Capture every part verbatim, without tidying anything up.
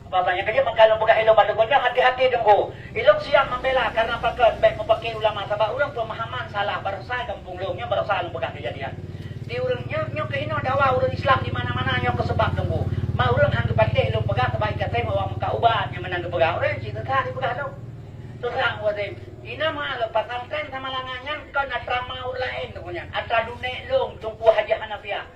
Babah nyang keujeuet maka lôn peugah ilôn bak lôn, hati-hati Teungku. Ilôn siap membela karena pakon, bèk meupaké ulama, sabab ureueng pemahaman salah, barosa gampông lôn nyan, barosa lôn peugah keujadian. Di ureueng nyoe, nyoe keuh inoe dawa ureueng Islam di mana-mana nyoe keuh seubab Teungku. Ma ureueng han geupatéh lôn peugah sabab ikatém awak meukat ubat nyang meunan geupeugah. Ureueng cit teuka dipeugah lôn. Teuka ureueng. Ina ma lôn, pesantren Samalanga nyan kon atra ma ureueng laén Teungku nyan. Atra dunek lôn, Teungku Haji Hanafiah.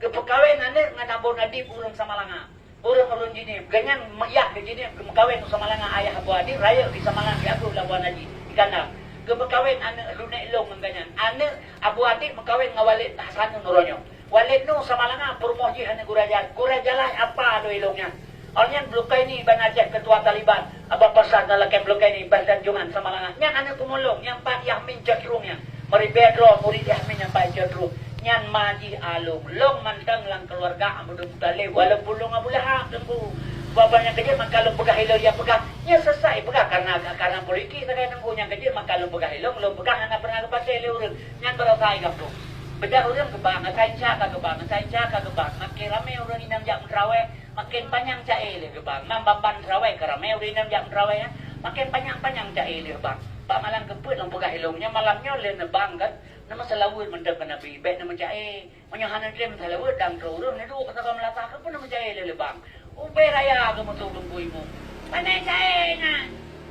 Geupeukawen aneuk ngon Abon Adib ureueng Samalanga. Ureueng-ureueng Jeunieb, gobnyan yah di Jeunieb geumeukawen u Samalanga, ayah Abu Adib rayeuk di Samalanga, di Abdul Abu Haji di Kandang. Geumeukawen aneuk lunek lôn ngon gobnyan. Aneuk Abu Adib meukawen ngon Walid Hasanun uroe nyoe. Walid nyoe Samalanga, peurumoh jih aneuk Gurèe Jalai. Gurèe Jalai apa lôn ilôn nyan. Awak nyan Bleukaini ban Aceh, keutua Taliban. Abah Pasar dan lakèe Bleukaini ban Tanjongan Samalanga. Nyan aneuk peurumoh lôn, nyan pat Yahmin Cot Rueng nyan. Meuribèe droe murit Yahmin nyang paih jeuet ruh. Nyan ma jih along. Lôn mantong lam keuluwarga Abdul Muthalib, walaupun lôn Abu Lahab Teungku. Babah nyang keujeuet maka lôn peugah ilôn, ya peugah. Nyan seusa ipeugah karena, karena politik sagai Teungku. Nyang keujeuet maka lôn peugah ilôn, lôn peugah hana pernah geupatéh lé ureueng. Nyan barosa i gampông. Beudah ureueng geubang, asai ca ka geubang, asai ca ka geubang. Makin ramé ureueng inong jak meutrawèh, makin panyang ca-e lé geubang. Lam babah trawèh ka ramé ureueng inong jak meutrawèh, ya. Makin panyang-panyang ca-e lé geubang. Bak malam keupeuet lôn peugah ilôn, nyan malam nyoe lé neubang kan. Nama seulaweuet mantong keu Nabi, bèk neumeuca-e. Meunyoe hana lé meuseulaweuet dan keu ureueng neuduek keu sagoe meulata, keupeue neumeuca-e lé leubang? Ubé raya geumeutueng Teungku Imum. Pane ca-e nyan?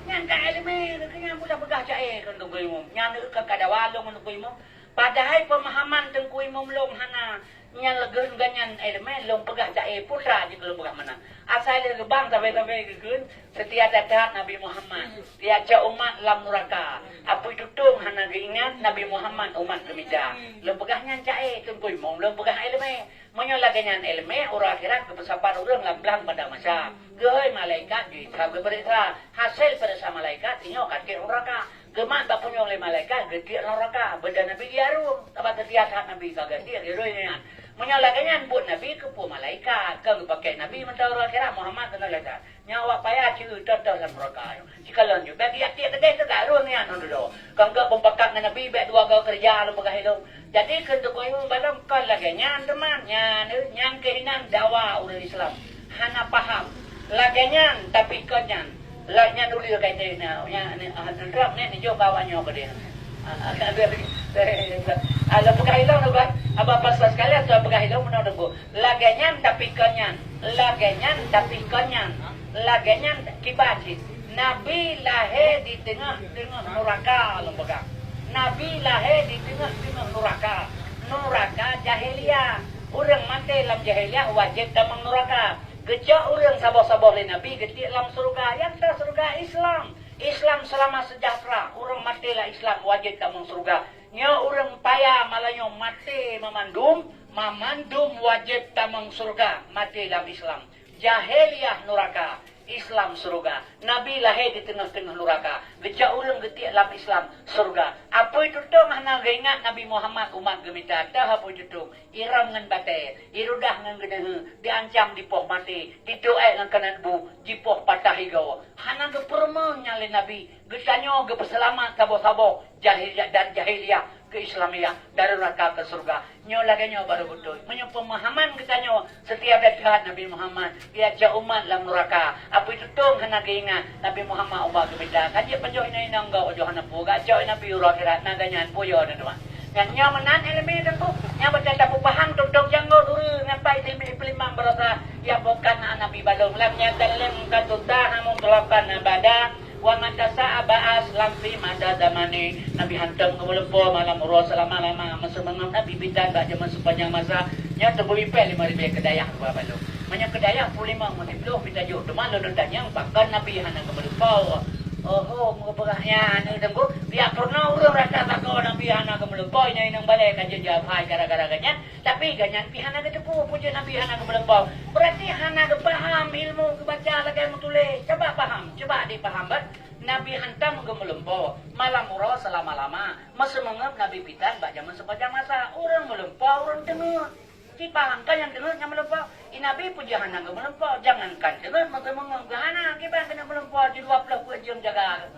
Nyan ka ileumèe, keu nyan buta peugah ca-e keu Teungku Imum. Nyan ka dawa lôn ngon Teungku Imum. Padahai peumahaman Teungku Imum lôn hana nyan leugeuen gobnyan ileumèe, lôn peugah ca-e putra jih lôn peugah meunan. Asai lé geubang sabe-sabe geukheun, setia that-that Nabi Muhammad, setia cok umat lam nuraka. Apui tutong hana geuingat Nabi Muhammad umat geumita. Lôn peugah nyan ca-e, Teungku Imum lôn peugah ileumèe. Meunyoe lagèe nyan ileumèe, uroe akhirat geupeusapat ureueng lam blang padang mahsyar. Geuhôi malaikat, geuhisab, geupeuriksa. Hasé peuriksa malaikat, sinyoe ka trép nuraka. Geumat bak punyueng lé malaikat, geutiek nuraka. Beuda Nabi di arung, sabab setia that Nabi ka geutiek di roi nyan. Meunyoe lagèe nyan buet Nabi keupeue malaikat, kon geupakèk Nabi mantong uroe akhirat Muhammad keunoe lagèe nyan. Nyan awak payah ceuet toh-toh lam nuraka nyoe. Sikalon jeuet bagi até keudeh teuka rhot nyan ngon dudoe. Kon geuh peupakat ngon Nabi bèk dua goe keureuja lôn peugah ilôn. Jadi keu Teungku Imum balom kon lagèe nyan teuma. Nyan, nyan keuh inan dawa ureueng Islam. Hana paham. Lagèe nyan tapi kon nyan. Lagèe nyan ulie ka itém nyan, nyan, nyan, ah, nyan trok nyan nijôk bak awak nyoe keudeh. Ah, ah, ah, lôn peugah ilôn, Abah Pasar sekalian, lôn peugah ilôn meunoe Teungku. Lagèe nyan tapi kon nyan, lagèe nyan tapi kon nyan, lagèe nyan kiban cit. Nabi lahé di teungoh-teungoh nuraka, lôn peugah. Nabi lahé di teungoh-teungoh nuraka. Nuraka jahiliyah. Ureueng maté lam jahiliyah wajéb tamong nuraka. Geucok ureueng saboh-saboh lé Nabi geutiek lam syeuruga. Nyang ka syeuruga Islam. Islam seulama seujahteura. Ureueng maté lam Islam wajéb tamong syeuruga. Nyoe ureueng paya malam nyoe maté mamandum, mamandum wajéb tamong syeuruga, maté lam Islam. Jahiliyah nuraka, Islam syeuruga. Nabi lahé di teungoh-teungoh nuraka. Geucok ureueng geutiek lam Islam syeuruga. Apui tutong hana geuingat Nabi Muhammad umat geumita, teuh apui tutong. Irông ngon batèe, irudah ngon geuneuheu, diancam dipoh maté, ditu'ék ngon kanat bu, jipoh patah igoe. Hana geupeurumeung nyan lé Nabi, geutanyoe geupeuseulamat saboh-saboh. Jahiliyah dan jahiliyah keu Islamiyah, dari nuraka keu syeuruga. Nyoe lagèe nyoe barô beutôi. Meunyoe peumahaman geutanyoe setia that-that Nabi Muhammad, geucok umat lam nuraka. Apui tutong hana geuingat Nabi Muhammad umat geumita. Kan jeuet pajoh inong-inong gob, pajoh hana peue, geucok Nabi uroe akhirat, na geuh nyan peue yo, teuma. Nyan nyoe meunan ileumèe Teungku. Nyan beutôi tapeupaham tôb-tôb janggot ureueng nyan pai ileumèe peulimang barosa, ya bukan na Nabi balong. Lam nyan dalem ka tuta hamu tulapan abada. Wa mata sa'a ba'as lam fi mada zamani. Nabi hantom geumeulumpoe malam uroe seulama-lama. Meuseumangöm Nabi bitan bak jameun seupanjang masa. Nyoe teubri pèng lima ribèe keu dayah dua balok. Meunyoe keu dayah peuet limöng meusiplôh pih tajok. Teuma lôn tanyong, pakon Nabi hana geumeulumpoe? Oho, meupeugah nyan, Teungku. Biak peurunoe ureueng rasa sagoe Nabi hana geumeulumpoe, nyan inong balèe ka jeuet jihafai gara-gara geuh nyan. Tapi geuh nyan pih hana geuteupeue peue jeuet Nabi hana geumeulumpoe. Beurati hana geupaham ilmu geubaca lagèe meutuléh. Cuba paham, cuba dipaham beuet. Nabi hantom geumeulumpoe malam uroe seulama-lama. Meuseumangöm Nabi bitan bak jameun seupanjang masa. Ureueng meulumpoe, ureueng teungeut. Cit paham kan nyang teungeut nyang meulumpoe. I Nabi peue jeuet hana geumeulumpoe. Jangankan teungeut, meuseumangöm geuh hana. Kiban keuneuk meulumpoe, di dua ploh peuet jeuem jaga.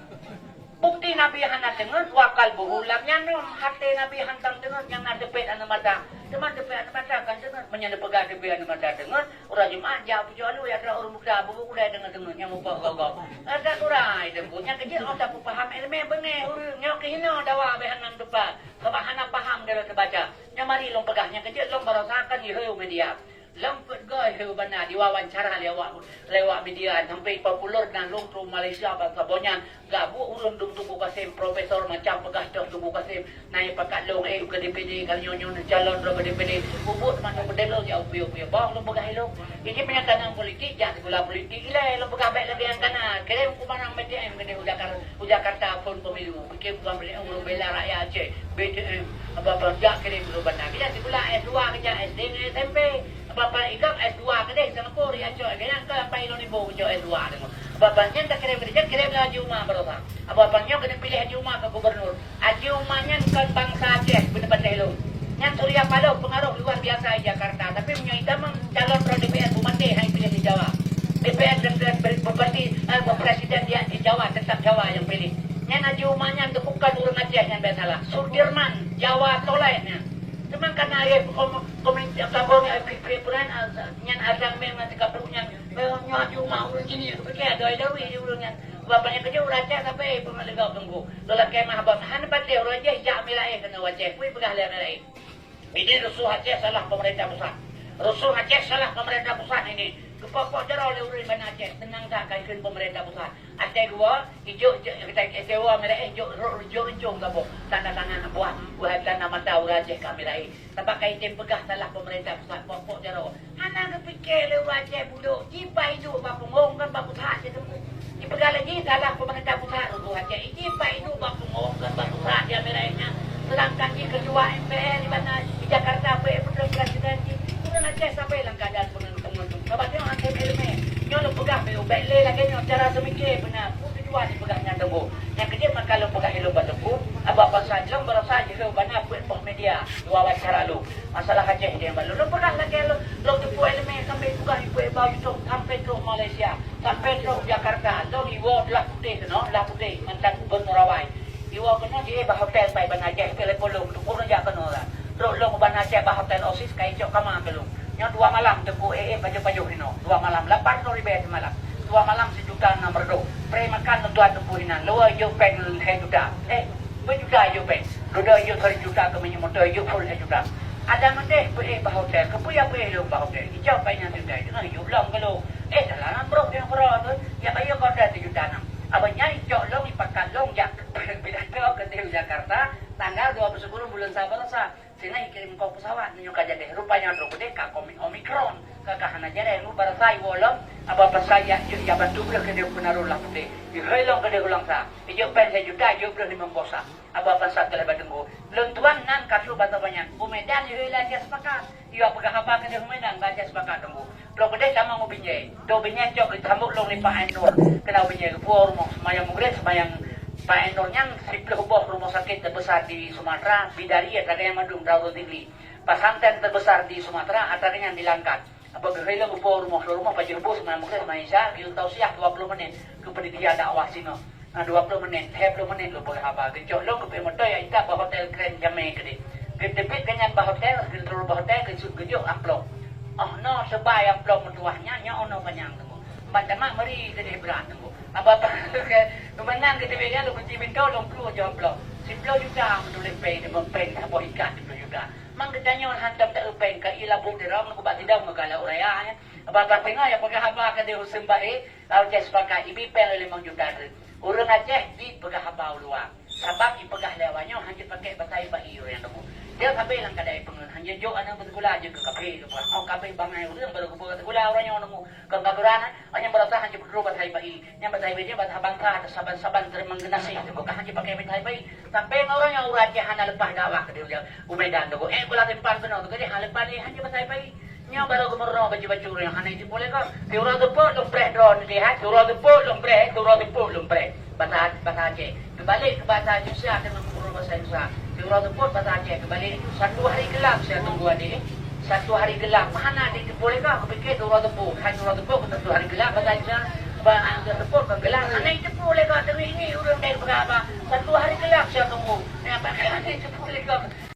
Bukti Nabi hana teungeut, wa qalbuhu lam yanum, até Nabi hantom teungeut nyang na teupet aneuk mata. Teuma teupeu aneuk mata kan deungon, meunyoe neupeugah teupeu aneuk mata deungon, uroe Jumat jak pucok alue atra ureuëng muda, buku ulée deungon-deungon nyang muphom gogoh. Rasa kurang ai Teungku, nyang keujeuet oh tapeupaham iéleumé beungéh ureuëng nyoe keuhinoe dawa beh hana teupat, sabab hana paham dalam teubaca. Nyoe mari lôn peugah nyang keujeuet lôn barosa kan jihôi u media. Lom peuet goe heu bana diwawancara lé awak, lé awak media sampai populer dan lom trok Malaysia bansa bonyan. Gak buet ureuëng dum Teungku Kasim, profesor macam peugah toh Teungku Kasim. Nai pakat long eh ke D P D kali nyoe nyoe calon droe ke D P D. Bubuet manok bedelo jak upieu-upieu. Bah lom peugah ilong. Ini penyataan politik jak gula politik ilai lom peugah baik lagi yang kana. Kirim kumanang B T M ke di Jakarta. U Jakarta phon pemilu, pikir bukan bela ureuëng bela rakyat Aceh, B T M, apa-apa jak kirim guru bandar. Bila sikula S dua keujak S D ngon S M P, apa-apa ikam S dua keudeh Singapura, ya cok, kena ke apa ilon ibu cok S dua tu. Apa-apa nyan tak kirim kerja, kirim lah Haji Umar barosa. Apa-apa nyoe kena pilih Haji Umar ke gubernur. Haji Umar nyan kon bangsa Aceh, beuna bateh lôn. Nyan Surya Paloh pengaruh luar biasa di Jakarta. Tapi meunyoe itamong calon droe D P R, bumaté hai pilih di Jawa. D P R dan, dan bupati, eh, presiden dia di Jawa, tetap Jawa yang pilih. Nyan Haji Umar nyan tu bukan ureuëng Aceh nyan biasalah. Sudirman, Jawa toleh nyan. Cuma karena ayah kom-, komite kabong, eh, pikiran, eh, nyan asal memang tiga puluh nyan, eh, nyoe Haji Umar ureuëng sini, pikir ada, ada weh di ureuëng nyan. Bapaknya kerja ureuëng Aceh sampai pengalegau Teungku. Lolak kemah abang, hana patéh ureuëng Aceh jak Amir Raih kena u Aceh. Kui peugah lé Amir Raih. Ini rusuh Aceh salah pemerintah pusat. Rusuh Aceh salah pemerintah pusat ini. Geupok-pok jaroe lé ureuëng bana Aceh, teunang that ka ikheun pemerintah pusat. Até dua, ijok, ijok, ijok, Amir Raih, ijok, ijok, ijok, ijok, gabong. Tanda tangan buah, buah tanda mata ureuëng Aceh ka Amir Raih. Sabab ka item peugah salah pemerintah pusat, pok-pok jaroe. Hana geupike lé ureuëng Aceh budok, jipa iduek bak punggong kon bak pusat jih teungku. Jipeugah lagée salah pemerintah pusat ureuëng Aceh, jipa iduek bak punggong kon bak pusat di Amir Raih nyan. Sedangkan jih ketua M P R di mana di Jakarta, P M Presiden jih. Ureuëng Aceh sampai lam keadaan pengeuntungan tu. Sabab nyoe hakim ileumé. Nyoe lôn peugah beu, bék lé lagée nyoe cara seumiké beuna. Peue tujuan jipeugah nyan teungku. Nyang keujeuet maka lôn peugah ilôn bak teungku, aba bangsa jih lôn barosa jih lôn bana peuet boh media, dua wawancara lôn. Masalah Aceh di Embalu. Lôn peugah lagée lôn, lôn teupeu ileumé sampai tugaih ibu Ebau Yusuf sampai trok Malaysia, sampai trok Jakarta. Lôn iwoe Blah Putéh keunoe, Blah Putéh mantan gubernur awai. Iwoe keunoe jiéh bak hotel pai Banda Aceh, telepon lôn, teupeu jak keunoe lah. Trok lôn u Banda Aceh bak hotel Oasis ka icok kama keu lôn. Nyoe dua malam teupeu éh, éh pajoh-pajoh inoe. Dua malam, lapan ploh ribée simalam. Dua malam sijuta enam reutôh. Pré makan lôn tuan teupeu inan. Lôn ijok péng lhée juta. Éh, Peujuta ijok péng. Dudoe ijok sari juta keu minyeuk moto ijok phon lhée juta. Ada meudeh peuéh bak hotel. Keupeue ya peuéh lôn bak hotel? Ijok péng nyang teuntée teungoh ijok lom keu lôn. Éh, dalam brok nyang keudroe tu, ya bayeue keu hotel sijuta nam. Abah nyan icok lôn, ipakat lôn jak pidato keu di Jakarta tanggal dua puluh sepuluh buleuen Saban sa. Sehingga ikirém kong pesawat meunyoe ka jadeh. Rupanya trok keudeh ka komi-, Omicron. Ka, ka hana jadeh. Lu barasai wolom, apa pasai ya, ya, ya bantu breuh keudeh peunarot Blah Putéh. Ihôi lôn keudeh ulang sa. Ijok péng sajuta, ijok breuh limong boh sa. Aba pasat teulheueh bak teungku. Lôn tuan nan ka trok bak teumpat nyan. U Medan ihôi lé Aceh Sepakat. Iya peugah haba keudeh u Medan bak Aceh Sepakat teungku. Trok keudeh tamong u Binjai. Trok Binjai cok geutambok lôn lé Pak Ainur. Keunoe u Binjai geupuwoe rumoh seumayang Maghrib, seumayang Pak Ainur nyan siplôh boh rumoh sakét teubeusa di Sumatera, Bidari, atra nyang mandum Darul Zikri. Pesantren teubeusa di Sumatera, atra nyang di Langkat. Apa geuhôi lôn geupuwoe rumoh, lôn rumoh pajoh boh seumayang Maghrib, seumayang Isya, geuyue tausiah dua ploh menit keu peunitia dakwah sinoe. Na dua ploh menit, lhée ploh menit lôn peugah haba. Geucok lôn keupeue moto ya intat bak hotel Grand Jamé keudeh. Geuteubiet keu nyan bak hotel, geuteubiet bak hotel, geusut geujok amplop. Oh no, seubai amplop meutuwah nyan, nyoe oh no panyang teungku. Ban tamat meuri keudeh brat teungku. Apa, apa, keumanang geuteubiet nyan lôn kunci pintoe, lôn pluek jok amplop. Siploh juta meutuléh péng, di péng saboh ikat siploh juta. Mang geutanyoe hantom ta-eu péng ka i laboh dirong, neu bak sidang meugala uraya nyan. Apa, apa, singoh ya peugah haba keudeh u Seumbahe, Lau Aceh Sepakat ibi péng lhée limong juta treuk. Ureuëng Aceh jipeugah haba u luwa. Sabab jipeugah lé awak nyoe hana jipakée basa iba i ureuëng nyang teungku. Dia sabe lam keadaan peungeut, hana jok aneuk beuseukula jeuet keu kaphé, keu peurang. Oh, kaphé bangai ureuëng baru geupeugah seukula ureuëng nyoe teungku. Kon kaburan, oh, nyang beurasa hana jipeutrok basa iba i. Nyang basa iba i nyan basa bansa, saban-saban teurimong geunaséh teungku. Ka hana jipakée basa iba i. Sampai ngon ureuëng nyang ureuëng Aceh hana leupah dakwah keudeh u Medan teungku. Eh, kula simpan keunoe teungku. Jadi hana leupah lé hana jipakée basa iba i. Nyoe barô geumeurunoe baju-baju ureuëng hana jipeuléh kon. Siuroe teupok lôn preh droe nyoe, siuroe teupok lôn preh, siuroe teupok lôn preh. Basa, basa Aceh. Keubalek keu basa Indonesia, teuma geurunoe basa Indonesia. Siuroe teupok basa Aceh, keubalek. Satu hari gelap saya tunggu adik. Satu hari gelap. Mana adik teupok lé kah? Kupikir siuroe teupok. Hai siuroe teupok, satu hari gelap basa Indonesia. Ba, siuroe teupok kon gelap. Hana jiteupok lé kah, teuma ini ureuëng dai peugah haba. Satu hari gelap saya tunggu. Nyan bak adik teupok lé kah.